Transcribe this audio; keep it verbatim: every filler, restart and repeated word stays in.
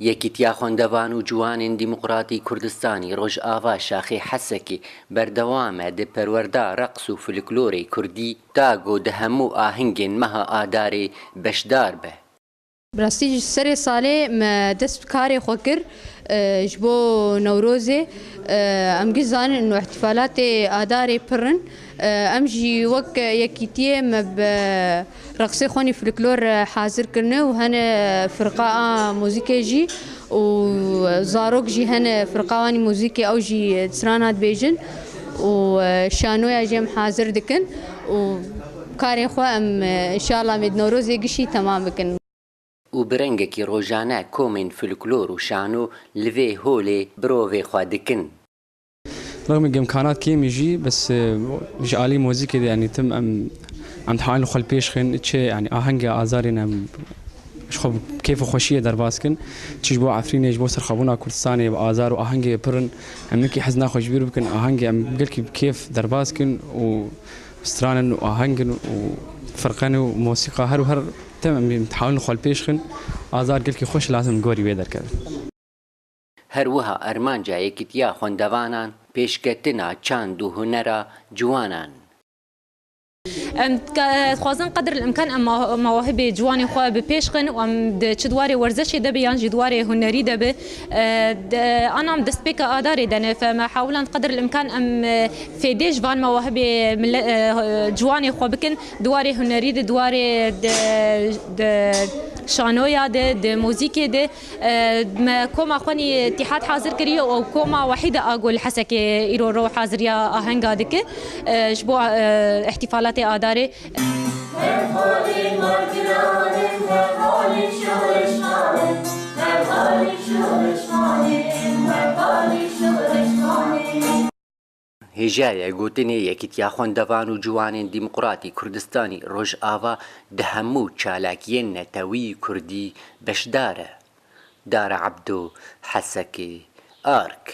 Yekîtiya Xwendevan û Ciwanên Demokratî Kurdistanî Rojava Şaxê Hesekê berdewam e di perwerda reqs û folklorê kurdî da ku di hemû ahingên meha Adarê beşdar be. Bi rastî ji serê salê me dest bi karê xwe kir, e, ji bo Newrozê. E, em giş zanin û îhtîfalatê Adarê pir in. E, em jî wek yekîtiyê me bi reqsê xwenî folklor, e, hazir kirine û hene firqa a muzîkê jî û zarok jî hene firqa wanî muzîkê ew jî strana dibêjin û, e, şanoya jî em hazir dikin û karê xwe em, e, înşallah em ê di Newrozê gişî temam bikin. Û bi rengekî rojane komên folklor û şano li vê holê birovê xwe dikin. Rexmê gemkanat kêmî jî, bes, e, ji alî muzîkê de, yanî tim em, em dihawin li xwe li pêş xin, çi, yanî ahengê Azarê ne em ji xwe bi kêf û xweşiyê derbas kin. Çi ji bo Efrînê, ji bo serxwebûna Kurdistanê bi azar û ahengê pir in. Em wekî hez naxwe ji bîr bikin, ahengê em gelkî bi kêf derbas kin û stranin û ahengin û firqen û mosîqa her û her tim em dihawin li xwe li pêş xin. Azar gelkî xweş, lazim gorî wê derkevin. Her wiha armanca Yekîtiya Xwendevanan pêşketina çand û hunera ciwanan. Em dika-, dixwazin qedir el-imkan em ma-, mewahibê ciwanê xwe bi pêş xin û em di çi di warê werzeşê de be yan jî di warê hunerî de be, e, de, ana em destpêka Adarê de ne. Fe me hewlan qedir el-imkan em, e, fêdê ji van mewahibê mile-, e, ciwanê xwe bikin di warê hunerî de, di warê de, de şanoya de, di muzîkê de. E, me koma xwe nî tîhat hazir kiriye û koma wehî de a ku li Hesekê îro ro haziriya ahenga dike, e, ji bo, e, îhtîfalatê Adarê. Hêjayê gotinê Yekîtiya Xwendevan û Ciwanên Demokratî Kurdistanî Rojava di hemû çalakiyên netewî kurdî beşdar e. Dara Ebdo, Hesekê, Ark.